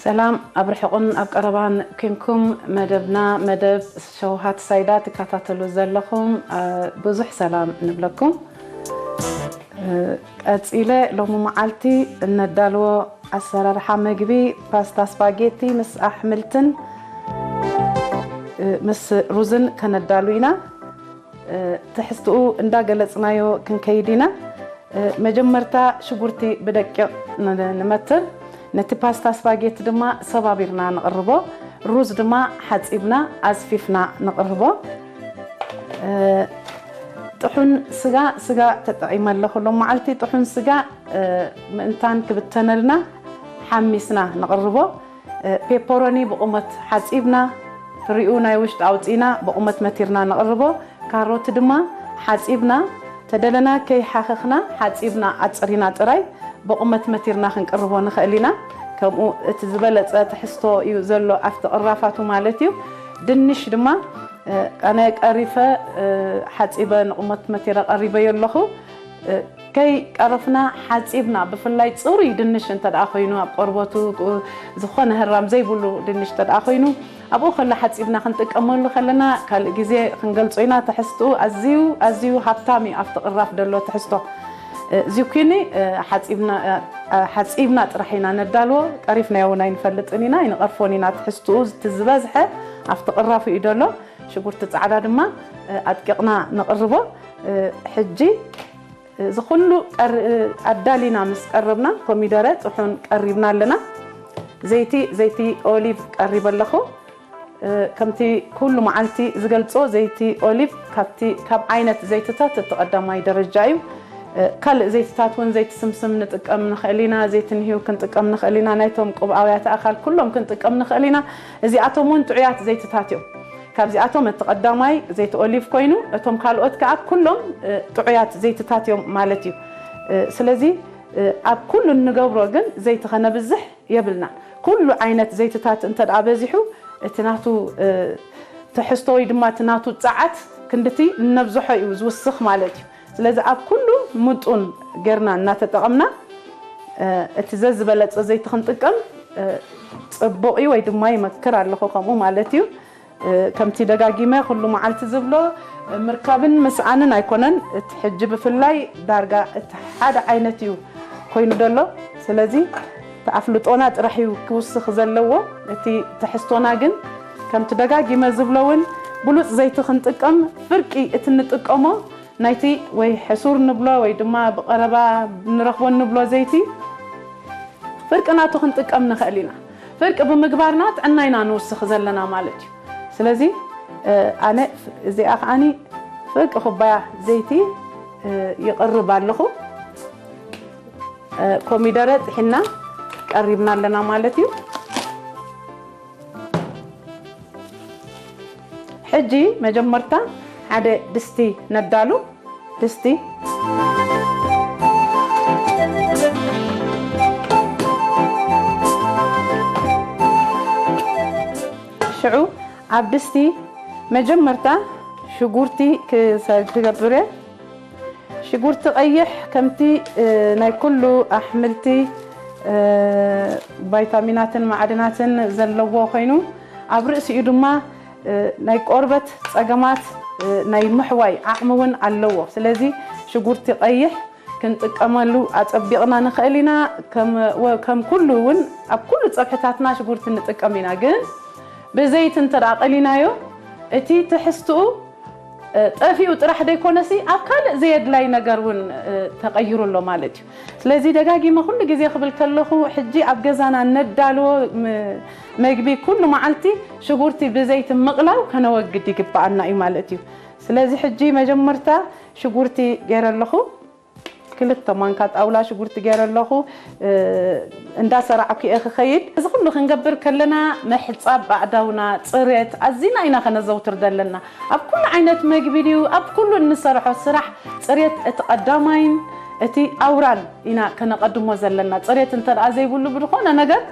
ሰላም ኣብ ርሑቕን ኣብ ቀረባን ኪንኩም መደብና መደብ ሸውሃት ሳይዳ ትከታተሉ ዘለኹም ብዙሕ ሰላም ንብለኩም። ቀጺለ ሎሚ መዓልቲ እነዳልዎ ኣሰራርሓ መግቢ ፓስታ ስፓጌቲ ምስ ኣሕምልትን ምስ ሩዝን ከነዳሉ ኢና። ትሕዝትኡ እንዳገለጽናዮ ክንከይድ ኢና። መጀመርታ ሽጉርቲ ብደቂቕ ንመትር፣ ነቲ ፓስታ ስፓጌቲ ድማ ሰባቢርና ንቕርቦ። ሩዝ ድማ ሓጺብና ኣዝፊፍና ንቕርቦ። ጥሑን ስጋ ስጋ ተጠቒመ ኣለኹ ሎም መዓልቲ። ጥሑን ስጋ ምእንታን ክብተነልና ሓሚስና ንቕርቦ። ፔፐሮኒ ብቑመት ሓጺብና፣ ፍሪኡ ናይ ውሽጢ ኣውጺና ብቑመት መቲርና ንቕርቦ። ካሮት ድማ ሓጺብና፣ ተደለና ከይሓኸኽና ሓጺብና ኣጽሪና ጥራይ ብቑመት መቲርና ክንቅርቦ ንኽእል ኢና። ከምኡ እቲ ዝበለጸ ትሕዝቶ እዩ ዘሎ ኣብቲ ቅራፋቱ ማለት እዩ። ድንሽ ድማ ኣነ ቀሪፈ ሓጺበ ንቑመት መቲረ ቀሪበዮ ኣለኹ። ከይቀረፍና ሓጺብና፣ ብፍላይ ጽሩይ ድንሽ እንተ ደኣ ኮይኑ፣ ኣብ ቆርበቱ ዝኾነ ህራም ዘይብሉ ድንሽ እንተ ደኣ ኮይኑ፣ ኣብኡ ከሎ ሓጺብና ክንጥቀመሉ ከለና፣ ካልእ ግዜ ክንገልጾ ኢና። ትሕዝትኡ ኣዝዩ ኣዝዩ ሃብታም እዩ፣ ኣብቲ ቅራፍ ደሎ ትሕዝቶ። ዚኩኒ ሓጺብና ጥራሕ ኢና ነዳልዎ፣ ቀሪፍናዮ እውን ኣይንፈልጥን ኢና፣ ኣይንቐርፎን ኢና። ትሕዝትኡ እቲ ዝበዝሐ ኣብቲ ቅራፉ እዩ ደሎ። ሽጉርቲ ጻዕዳ ድማ ኣጥቂቕና ንቕርቦ። ሕጂ እዚ ኩሉ ኣዳሊና ምስ ቀረብና፣ ኮሚደረ ጥሑን ቀሪብና ኣለና። ዘይቲ ዘይቲ ኦሊቭ ቀሪበ ኣለኹ። ከምቲ ኩሉ መዓልቲ ዝገልጾ፣ ዘይቲ ኦሊቭ ካብቲ ካብ ዓይነት ዘይትታት እቲ ቀዳማይ ደረጃ እዩ። ካልእ ዘይትታት እውን፣ ዘይቲ ስምስም ንጥቀም ንኽእል ኢና፣ ዘይቲ ንህዩ ክንጥቀም ንኽእል ኢና። ናይቶም ቅብኣውያተ ኣካል ኩሎም ክንጥቀም ንኽእል ኢና። እዚኣቶም እውን ጥዑያት ዘይትታት እዮም። ካብዚኣቶም እቲ ቀዳማይ ዘይቲ ኦሊቭ ኮይኑ፣ እቶም ካልኦት ከኣ ኩሎም ጥዑያት ዘይትታት እዮም ማለት እዩ። ስለዚ ኣብ ኩሉ እንገብሮ ግን ዘይቲ ከነብዝሕ የብልና። ኩሉ ዓይነት ዘይትታት እንተ ደኣ በዚሑ፣ እቲ ናቱ ትሕዝቶ ወይ ድማ እቲ ናቱ ጸዓት ክንድቲ እነብዝሖ እዩ ዝውስኽ ማለት እዩ። ስለዚ ኣብ ኩሉ ምጡን ጌርና እናተጠቐምና፣ እቲ ዘዝበለጸ ዘይቲ ክንጥቀም ጽቡቕ እዩ ወይ ድማ ይመክር ኣለኹ ከምኡ ማለት እዩ። ከምቲ ደጋጊመ ኩሉ መዓልቲ ዝብሎ፣ ምርካብን ምስኣንን ኣይኮነን። እቲ ሕጂ ብፍላይ ዳርጋ እቲ ሓደ ዓይነት እዩ ኮይኑ ዘሎ። ስለዚ እቲ ኣፍልጦና ጥራሕ እዩ ክውስኽ ዘለዎ። እቲ ትሕዝቶና ግን ከምቲ ደጋጊመ ዝብሎ እውን ብሉጽ ዘይቲ ክንጥቀም፣ ፍርቂ እቲ እንጥቀሞ ናይቲ ወይ ሕሱር ንብሎ ወይ ድማ ብቐረባ ንረኽቦ ንብሎ ዘይቲ ፍርቂ ናቱ ክንጥቀም ንኽእል ኢና። ፍርቂ ብምግባርና ጥዕና ኢና ንውስኽ ዘለና ማለት እዩ። ስለዚ ኣነ እዚኣ ከዓኒ ፍርቂ ኩባያ ዘይቲ ይቕርብ ኣለኹ። ኮሚደረ ጥሒና ቀሪብና ኣለና ማለት እዩ። ሕጂ መጀመርታ ሓደ ድስቲ ነዳሉ። ድስቲ ሽዑ ኣብ ድስቲ መጀመርታ ሽጉርቲ ክገብር እየ። ሽጉርቲ ቀይሕ ከምቲ ናይ ኩሉ ኣሕምልቲ ቫይታሚናትን ማዕድናትን ዘለዎ ኮይኑ፣ ኣብ ርእሲኡ ድማ ናይ ቆርበት ጸገማት ናይ ምሕዋይ ዓቕሚ እውን ኣለዎ። ስለዚ ሽጉርቲ ቀይሕ ክንጥቀመሉ ኣጸቢቕና ንኽእል ኢና። ከም ኩሉ እውን ኣብ ኩሉ ጸብሕታትና ሽጉርቲ ንጥቀም ኢና። ግን ብዘይቲ እንተ ደኣ ቀሊናዮ፣ እቲ ትሕዝትኡ ጠፊኡ ጥራሕ ዘይኮነሲ፣ ኣብ ካልእ ዘየድላይ ነገር እውን ተቐይሩ ኣሎ ማለት እዩ። ስለዚ ደጋጊመ ኩሉ ግዜ ክብል ከለኹ፣ ሕጂ ኣብ ገዛና ነዳልዎ መግቢ ኩሉ መዓልቲ ሽጉርቲ ብዘይቲ ምቕላው ከነወግድ ይግብኣና እዩ ማለት እዩ። ስለዚ ሕጂ መጀመርታ ሽጉርቲ ገይረ ኣለኹ። ክልተ ማንካ ጣውላ ሽጉርቲ ገይረ ኣለኹ። እንዳሰራዕኩ እየ ክኸይድ። እዚ ኩሉ ክንገብር ከለና ምሕጻብ ኣእዳውና፣ ጽሬት ኣዚና ኢና ከነዘውትር ዘለና። ኣብ ኩሉ ዓይነት መግቢ ድዩ፣ ኣብ ኩሉ እንሰርሖ ስራሕ ጽሬት እቲ ቀዳማይን እቲ ኣውራን ኢና ከነቐድሞ ዘለና። ጽሬት እንተ ደኣ ዘይብሉ ብዝኾነ ነገር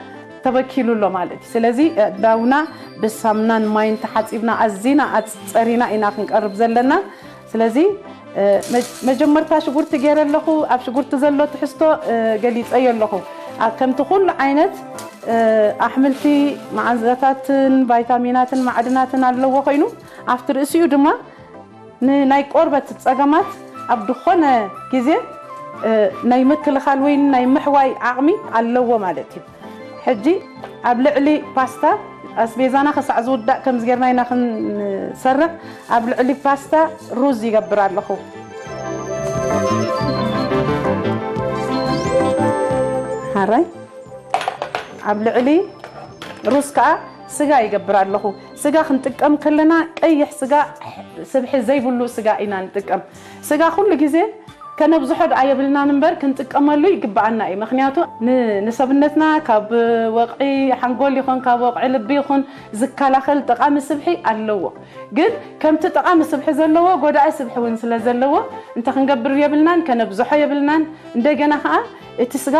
ተበኪሉ ኣሎ ማለት እዩ። ስለዚ ኣእዳውና ብሳምናን ማይን ተሓጺብና ኣዚና ኣጽጸሪና ኢና ክንቀርብ ዘለና። ስለዚ መጀመርታ ሽጉርቲ ገይረ ኣለኹ። ኣብ ሽጉርቲ ዘሎ ትሕዝቶ ገሊጸዮ ኣለኹ። ከምቲ ኩሉ ዓይነት ኣሕምልቲ መዓዛታትን ቫይታሚናትን ማዕድናትን ኣለዎ ኮይኑ፣ ኣብቲ ርእሲኡ ድማ ንናይ ቆርበት ጸገማት ኣብ ዝኾነ ግዜ ናይ ምክልኻል ወይ ናይ ምሕዋይ ዓቕሚ ኣለዎ ማለት እዩ። ሕጂ ኣብ ልዕሊ ፓስታ ኣስቤዛና ክሳዕ ዝውዳእ ከምዚ ጌርና ኢና ክንሰርሕ፣ ኣብ ልዕሊ ፓስታ ሩዝ ይገብር ኣለኹ። ሓራይ ኣብ ልዕሊ ሩዝ ከኣ ስጋ ይገብር ኣለኹ። ስጋ ክንጥቀም ከለና ቀይሕ ስጋ፣ ስብሒ ዘይብሉ ስጋ ኢና ንጥቀም። ስጋ ኩሉ ግዜ ከነብዝሖ ደኣ የብልናን እምበር ክንጥቀመሉ ይግብኣና እዩ። ምኽንያቱ ን-፣ ንሰብነትና ካብ ወቕዒ ሓንጎል ይኹን ካብ ወቕዒ ልቢ ይኹን ዝከላኸል ጠቓሚ ስብሒ ኣለዎ። ግን ከምቲ ጠቓሚ ስብሒ ዘለዎ ጎዳኢ ስብሒ እውን ስለ ዘለዎ እንተ ክንገብር የብልናን፣ ከነብዝሖ የብልናን። እንደገና ኸዓ እቲ ስጋ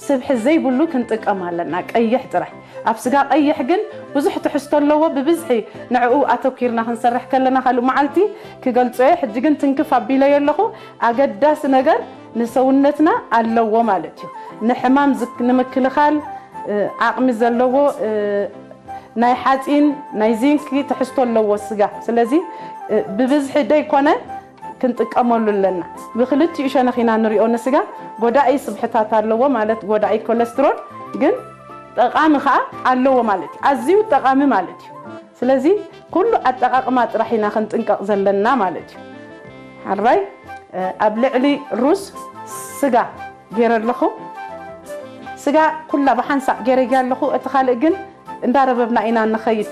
ስብሒ ዘይብሉ ክንጥቀም ኣለና፣ ቀይሕ ጥራይ። ኣብ ስጋ ቀይሕ ግን ብዙሕ ትሕዝቶ ኣለዎ፣ ብብዝሒ ንዕኡ ኣተኲርና ክንሰርሕ ከለና ካልእ መዓልቲ ክገልጾ እየ። ሕጂ ግን ትንክፍ ኣቢለዮ ኣለኹ። ኣገዳሲ ነገር ንሰውነትና ኣለዎ ማለት እዩ። ንሕማም ዝክ-፣ ንምክልኻል፣ እ፣ ዓቕሚ ዘለዎ፣ እ፣ ናይ ሓፂን፣ ናይ ዚንክ ትሕዝቶ ኣለዎ ስጋ። ስለዚ፣ እ፣ ብብዝሒ ደይኮነ ክንጥቀመሉ ኣለና። ብክልቲኡ ሸነኽ ኢና ንሪኦ ንስጋ። ጎዳኢ ስብሕታት ኣለዎ፣ ማለት ጎዳኢ ኮለስትሮል፣ ግን ጠቓሚ ኸዓ ኣለዎ ማለት እዩ። ኣዝዩ ጠቓሚ ማለት እዩ። ስለዚ ኩሉ ኣጠቓቕማ ጥራሕ ኢና ክንጥንቀቕ ዘለና ማለት እዩ። ሓራይ፣ እ፣ ኣብ ልዕሊ ሩዝ ስጋ ገይረ ኣለኹ። ስጋ ኩላ ብሓንሳእ ገይረያ ኣለኹ። እቲ ካልእ ግን እንዳረበብና ኢና ንኸይድ።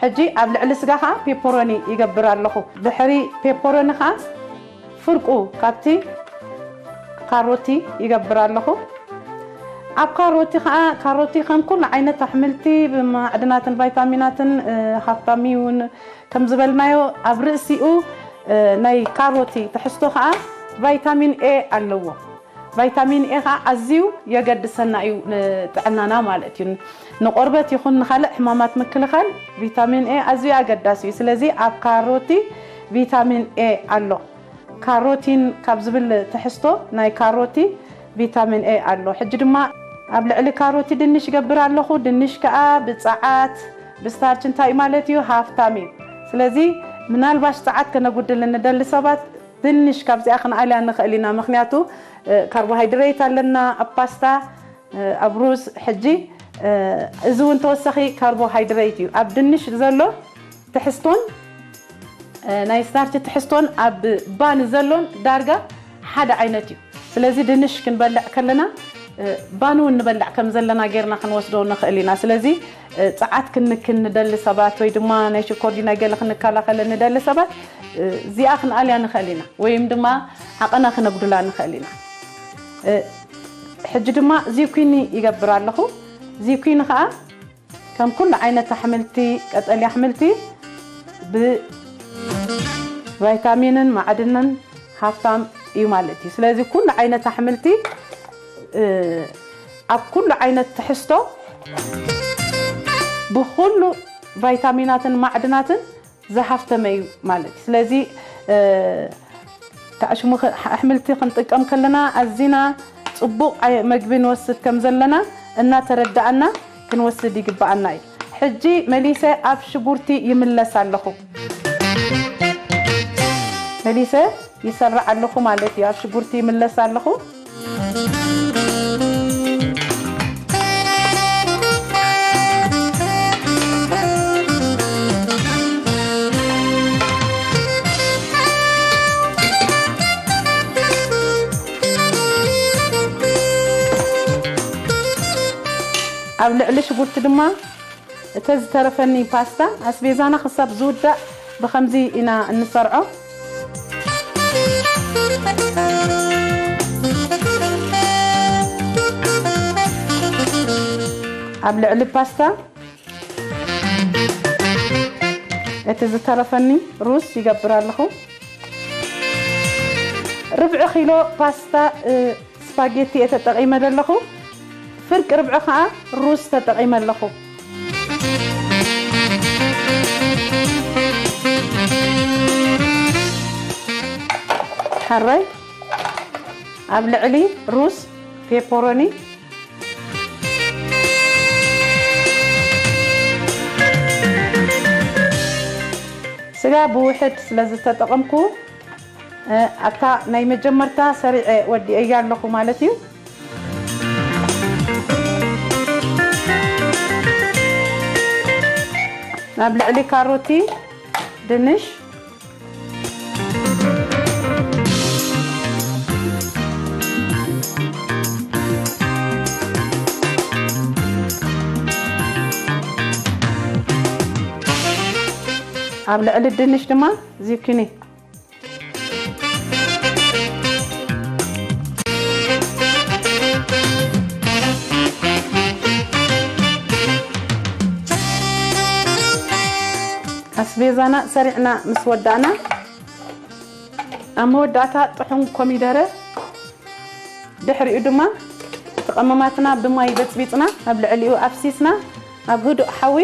ሕጂ ኣብ ልዕሊ ስጋ ኸዓ ፔፐሮኒ ይገብር ኣለኹ። ድሕሪ ፔፐሮኒ ኸዓ ፍርቁ ካብቲ ካሮቲ ይገብር ኣለኹ። ኣብ ካሮቲ ኸዓ፣ ካሮቲ ከም ኩሉ ዓይነት ኣሕምልቲ ብማዕድናትን ቫይታሚናትን፣ እ፣ ሃብታም እዩ። ን-፣ ከም ዝበልናዮ ኣብ ርእሲኡ፣ እ፣ ናይ ካሮቲ ትሕዝቶ ኸዓ ቫይታሚን ኤ ኣለዎ። ቫይታሚን ኤ ኸዓ ኣዝዩ የገድሰና እዩ ንጥዕናና ማለት እዩ። ንቆርበት ይኹን ንኻልእ ሕማማት ምክልኻል ቪታሚን ኤ ኣዝዩ ኣገዳሲ እዩ። ስለዚ ኣብ ካሮቲ ቪታሚን ኤ ኣሎ። ካሮቲን ካብ ዝብል ትሕዝቶ ናይ ካሮቲ ቪታሚን ኤ ኣሎ። ሕጂ ድማ ኣብ ልዕሊ ካሮቲ ድንሽ ይገብር ኣለኹ። ድንሽ ከኣ ብጸዓት፣ ብስታርች እንታይ ማለት እዩ? ሃፍታም እዩ። ስለዚ ምናልባሽ ጸዓት ከነጉድል እንደሊ ሰባት ድንሽ ካብዚኣ ክንኣልያ ንኽእል ኢና። ምኽንያቱ፣ እ፣ ካርቦሃይድሬት ኣለና ኣብ ፓስታ፣ እ፣ ኣብ ሩዝ። ሕጂ፣ እ፣ እዚ እውን ተወሳኺ ካርቦሃይድሬት እዩ። ኣብ ድንሽ ዘሎ ትሕዝቶን፣ እ፣ ናይ ስታርች ትሕዝቶን ኣብ ባኒ ዘሎን ዳርጋ ሓደ ዓይነት እዩ። ስለዚ ድንሽ ክንበልዕ ከለና፣ እ፣ ባኒ እውን ንበልዕ ከም ዘለና ጌርና ክንወስዶ ንኽእል ኢና። ስለዚ፣ እ፣ ጸዓት ክንክን ንደሊ ሰባት ወይ ድማ ናይ ሽኮር ድዩ ናይ ገለ ክንከላኸል ንደሊ ሰባት፣ እ፣ እዚኣ ክንኣልያ ንኽእል ኢና፣ ወይም ድማ ዓቐና ክነጉድላ ንኽእል ኢና። እ፣ ሕጂ ድማ ዚኩኒ ይገብር ኣለኹ። ዚኩኒ ኸኣ ከም ኩሉ ዓይነት ኣሕምልቲ፣ ቀጠልያ ኣሕምልቲ ብቫይታሚንን ማዕድንን ሃብታም እዩ ማለት እዩ። ስለዚ ኩሉ ዓይነት ኣሕምልቲ፣ እ፣ ኣብ ኩሉ ዓይነት ትሕዝቶ ብኩሉ ቫይታሚናትን ማዕድናትን ዝሃፍተመ እዩ ማለት እዩ። ስለዚ፣ እ፣ ተዕሽሙ ኸ-፣ ኣሕምልቲ ክንጥቀም ከለና ኣዚና ጽቡቕ ኣይ-፣ መግቢ ንወስድ ከም ዘለና እናተረዳእና ክንወስድ ይግብኣና እዩ። ሕጂ መሊሰ ኣብ ሽጉርቲ ይምለስ ኣለኹ። መሊሰ ይሰርዕ ኣለኹ ማለት እዩ። ኣብ ሽጉርቲ ይምለስ ኣለኹ። ኣብ ልዕሊ ሽጉርቲ ድማ እተ ዝተረፈኒ ፓስታ ኣስቤዛና ክሳብ ዝውዳእ ብኸምዚ ኢና እንሰርዖ። ኣብ ልዕሊ ፓስታ እቲ ዝተረፈኒ ሩዝ ይገብር ኣለኹ። ርብዒ ኪሎ ፓስታ፣ እ፣ ስፓጌቲ እየ ተጠቒመ ዘለኹ። ፍርቂ ርብዒ ኸዓ ሩዝ ተጠቒመ ኣለኹ። ሕራይ ኣብ ልዕሊ ሩዝ ፔፐሮኒ እዚኣ ብውሕድ ስለ ዝተጠቐምኩ፣ እ፣ ኣብታ ናይ መጀመርታ ሰሪዐ ወዲኤያ ኣለኹ ማለት እዩ። ኣብ ልዕሊ ካሮቲ፣ ድንሽ፣ ኣብ ልዕሊ ድንሽ ድማ ዚኩኒ። ኣስቤዛና ሰሪዕና ምስ ወዳእና፣ ኣብ መወዳእታ ጥሑን ኮሚደረ፣ ድሕሪኡ ድማ እቲ ቀመማትና ብማይ በጽቢጽና ኣብ ልዕሊኡ ኣፍሲስና ኣብ ህዱእ ሓዊ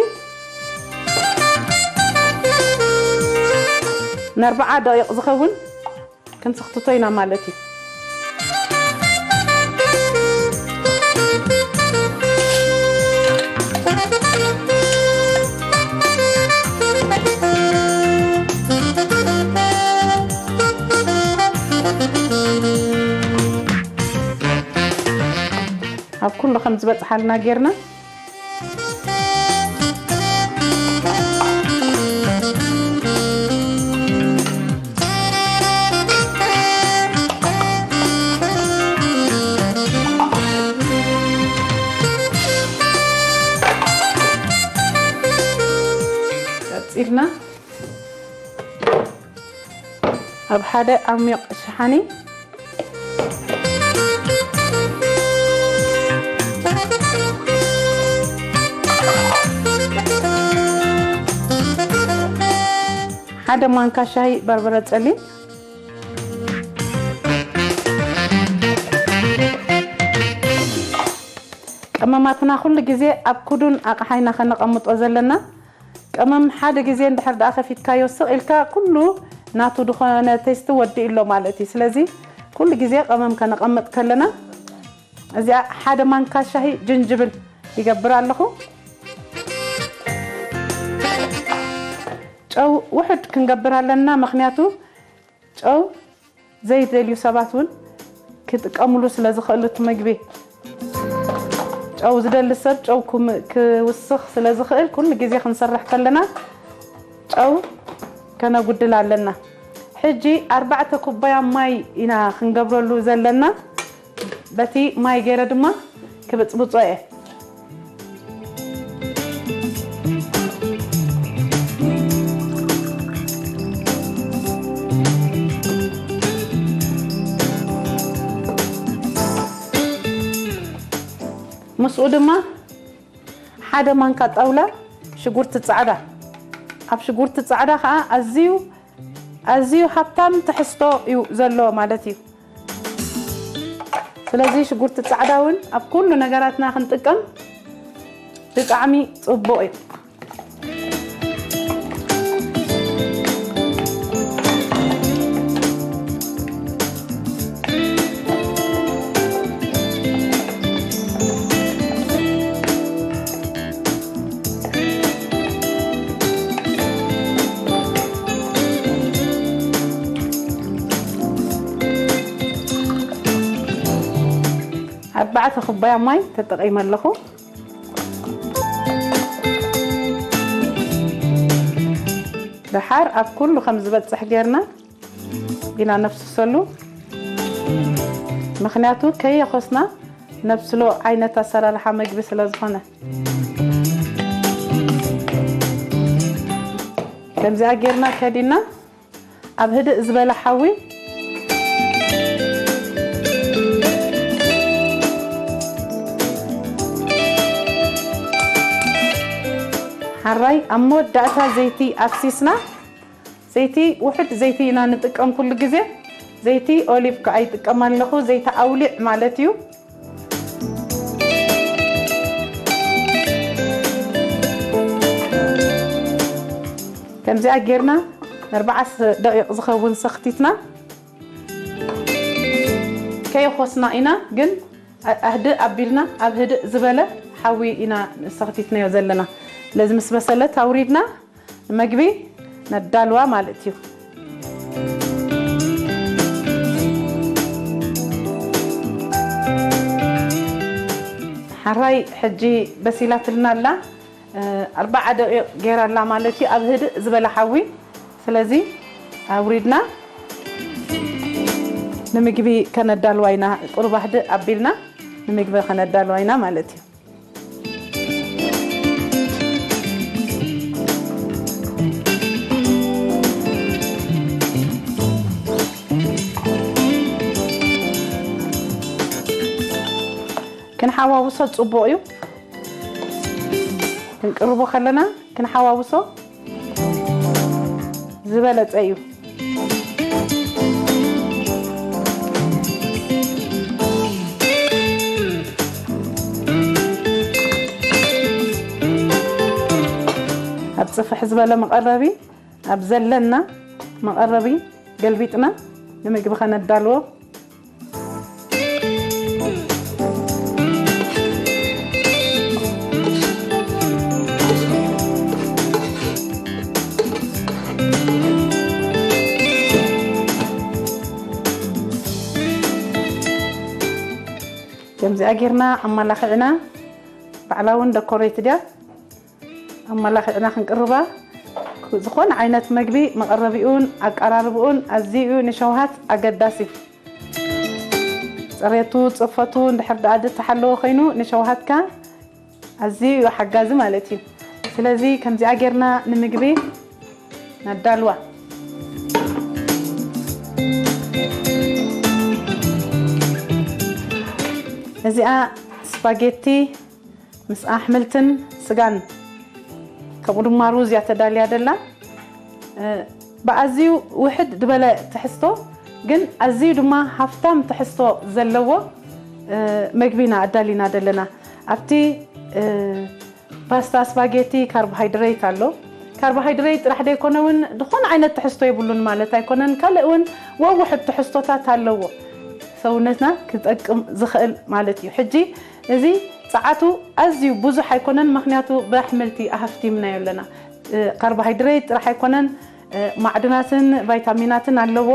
ንኣርብዓ ደቂቕ ዝኸውን ክንስኽትቶ ኢና ማለት እዩ። ኣብ ኩሉ ከም ዝበጽሓልና ጌርና ቀጺልና ኣብ ሓደ ዓሚቕ ሸሓኒ ሓደ ማንካ ሻሂ በርበረ ጸሊም። ቀመማትና ኩሉ ግዜ ኣብ ክዱን ኣቕሓ ኢና ከነቐምጦ ዘለና። ቀመም ሓደ ግዜ እንድሕር ደኣ ከፊትካዮ ስቕ ኢልካ ኩሉ ናቱ ዝኾነ ቴስት ወዲኡ ኣሎ ማለት እዩ። ስለዚ ኩሉ ግዜ ቀመም ከነቐምጥ ከለና እዚኣ ሓደ ማንካ ሻሂ ጅንጅብል ይገብር ኣለኹ። ጨው ውሑድ ክንገብር ኣለና፣ ምኽንያቱ ጨው ዘይደልዩ ሰባት እውን ክጥቀምሉ ስለ ዝኽእሉ እቲ ምግቢ። ጨው ዝደሊ ሰብ ጨው ክም-፣ ክውስኽ ስለ ዝኽእል ኩሉ ግዜ ክንሰርሕ ከለና ጨው ከነጉድል ኣለና። ሕጂ ኣርባዕተ ኩባያ ማይ ኢና ክንገብረሉ ዘለና። በቲ ማይ ገይረ ድማ ክብጽብጾ እየ። ምስኡ ድማ ሓደ ማንካ ጣውላ ሽጉርቲ ጻዕዳ። ኣብ ሽጉርቲ ጻዕዳ ኸኣ ኣዝዩ፣ ኣዝዩ ሃብታም ትሕዝቶ እዩ ዘለዎ ማለት እዩ። ስለዚ ሽጉርቲ ጻዕዳ እውን ኣብ ኩሉ ነገራትና ክንጥቀም ብጣዕሚ ጽቡቕ እዩ። ኣርባዕተ ኩባያ ማይ ተጠቒመ ኣለኹ። ደሓር ኣብ ኩሉ ከም ዝበጽሕ ጌርና ኢና ነፍስሰሉ። ምኽንያቱ ከየኾስና ነብስሎ ዓይነት ኣሰራርሓ መግቢ ስለ ዝኾነ። ከምዚኣ ጌርና ከዲና ኣብ ህድእ ዝበለ ሓዊ ሓራይ ኣብ መወዳእታ ዘይቲ ኣፍሲስና፣ ዘይቲ ውሑድ ዘይቲ ኢና ንጥቀም ኩሉ ግዜ። ዘይቲ ኦሊቭ ከኣ ይጥቀም ኣለኹ፣ ዘይቲ ኣውሊዕ ማለት እዩ። ከምዚኣ ጌርና ንኣርባዓ ደቂቕ ዝኸውን ሰኽቲትና ከየኾስና ኢና፣ ግን ኣህድእ ኣቢልና ኣብ ህድእ ዝበለ ሓዊ ኢና ሰኽቲትናዮ ዘለና። ስለዚ ምስ በሰለት ኣውሪድና ንመግቢ ነዳልዋ ማለት እዩ። ሓራይ ሕጂ በሲላትልና ኣላ። ኣርባዓ ደቂቕ ገይራ ኣላ ማለት እዩ፣ ኣብ ህድእ ዝበለ ሓዊ። ስለዚ ኣውሪድና ንምግቢ ከነዳልዋ ኢና። ቁሩብ ህድእ ኣቢልና ንምግቢ ከነዳልዋ ኢና ማለት እዩ። ክንሓዋውሶ ጽቡቕ እዩ። ክንቅርቦ ከለና ክንሓዋውሶ ዝበለጸ እዩ። ኣብ ጽፍሕ ዝበለ መቐረቢ፣ ኣብ ዘለና መቐረቢ ገልቢጥና ንምግቢ ከነዳልዎ። ከምዚኣ ጌርና ኣመላኺዕና፣ ባዕላ እውን ደኮሬት ድያ፣ ኣመላኺዕና ክንቅርባ። ዝኾነ ዓይነት መግቢ መቐረቢኡን ኣቀራርብኡን ኣዝዩ እዩ ንሸውሃት ኣገዳሲ። ጽሬቱ፣ ጽፈቱ እንድሕር ደኣ ዝተሓለወ ኮይኑ ንሸውሃትካ ኣዝዩ እዩ ሓጋዚ ማለት እዩ። ስለዚ ከምዚኣ ጌርና ንምግቢ ነዳልዋ። እዚኣ ስፓጌቲ ምስ ኣሕምልትን ስጋን፣ ከምኡ ድማ ሩዝ እያ ተዳልያ ደላ። እ፣ ብኣዝዩ ውሕድ ዝበለ ትሕዝቶ ግን ኣዝዩ ድማ ሃፍታም ትሕዝቶ ዘለዎ፣ እ፣ መግቢ ኢና ኣዳሊና ደለና። ኣብቲ፣ እ፣ ፓስታ ስፓጌቲ ካርቦሃይድሬት ኣሎ። ካርቦሃይድሬት ጥራሕ ደይኮነ እውን ዝኾነ ዓይነት ትሕዝቶ የብሉን ማለት ኣይኮነን። ካልእ እውን ወውሕድ ትሕዝቶታት ኣለዎ፣ ሰውነትና ክጠቅም ዝኽእል ማለት እዩ። ሕጂ እዚ ጸዓቱ ኣዝዩ ብዙሕ ኣይኮነን፣ ምኽንያቱ ብኣሕምልቲ ኣሃፍቲምናዮ ኣለና። እ፣ ካርቦሃይድሬት ጥራሕ ኣይኮነን፣ እ፣ ማዕድናትን ቫይታሚናትን ኣለዎ።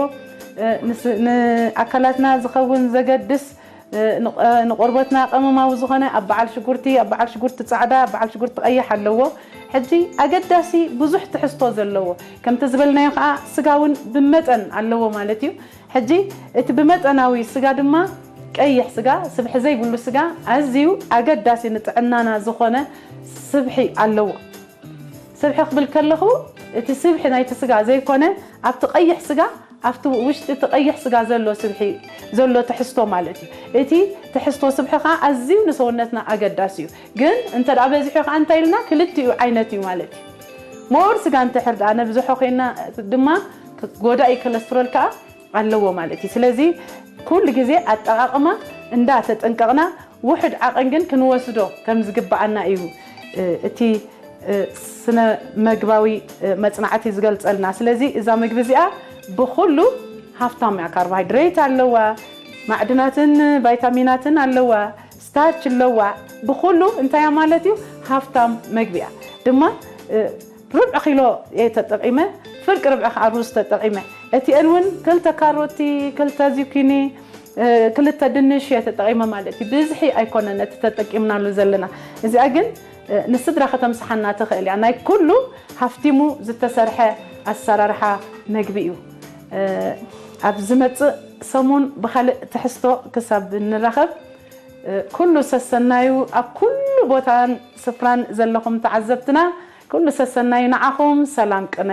እ፣ ንስ-፣ ንኣካላትና ዝኸውን ዘገድስ፣ እ፣ ንቕ-፣ እ፣ ንቆርበትና ቀመማዊ ዝኾነ ኣብ በዓል ሽጉርቲ፣ ኣብ በዓል ሽጉርቲ ጻዕዳ፣ ኣብ በዓል ሽጉርቲ ቀይሕ ኣለዎ። ሕጂ ኣገዳሲ ብዙሕ ትሕዝቶ ዘለዎ፣ ከምቲ ዝበልናዮ ኸኣ ስጋ እውን ብመጠን ኣለዎ ማለት እዩ። ሕጂ እቲ ብመጠናዊ ስጋ ድማ ቀይሕ ስጋ፣ ስብሒ ዘይብሉ ስጋ ኣዝዩ ኣገዳሲ ንጥዕናና ዝኾነ ስብሒ ኣለዎ። ስብሒ ክብል ከለኹ እቲ ስብሒ ናይቲ ስጋ ዘይኮነ ኣብቲ ቀይሕ ስጋ፣ ኣብቲ ውሽጢ እቲ ቀይሕ ስጋ ዘሎ ስብሒ፣ ዘሎ ትሕዝቶ ማለት እዩ። እቲ ትሕዝቶ ስብሒ ኸዓ ኣዝዩ ንሰውነትና ኣገዳሲ እዩ። ግን እንተ ደኣ በዚሑ ኸዓ እንታይ ኢልና ክልቲኡ ዓይነት እዩ ማለት እዩ። ሞር ስጋ እንተ ሕር ደኣ ነብዝሖ ኮይና ድማ ጎዳኢ ኮለስትሮል ከኣ ኣለዎ ማለት እዩ። ስለዚ ኩሉ ግዜ ኣጠቓቕማ እንዳተጠንቀቕና ውሑድ ዓቐን ግን ክንወስዶ ከም ዝግብኣና እዩ፣ እ፣ እቲ፣ እ፣ ስነ መግባዊ፣ እ፣ መጽናዕቲ ዝገልጸልና። ስለዚ እዛ ምግቢ እዚኣ ብኹሉ ሃፍታም እያ። ካርቦሃይድሬት ኣለዋ፣ ማዕድናትን ቫይታሚናትን ኣለዋ፣ ስታርች ኣለዋ። ብኹሉ እንታይ እያ ማለት እዩ? ሃፍታም መግቢ እያ። ድማ፣ እ፣ ርብዒ ኪሎ እየ ተጠቒመ፣ ፍርቂ ርብዒ ከኣ ሩዝ ተጠቒመ። እቲአን እውን ክልተ ካሮቲ፣ ክልተ ዚኪኒ፣ እ፣ ክልተ ድንሽ እየ ተጠቒመ ማለት እዩ። ብዝሒ ኣይኮነን እቲ ተጠቂምናሉ ዘለና። እዚኣ ግን፣ እ፣ ንስድራ ከተምስሓና ትኽእል እያ። ናይ ኩሉ ሃፍቲሙ ዝተሰርሐ ኣሰራርሓ መግቢ እዩ። እ፣ ኣብ ዝመጽእ ሰሙን ብኻልእ ትሕዝቶ ክሳብ እንራኸብ፣ እ፣ ኩሉ ሰሰናዩ ኣብ ኩሉ ቦታን ስፍራን ዘለኹም ተዓዘብትና፣ ኩሉ ሰሰናዩ ንዓኹም። ሰላም ቅነ።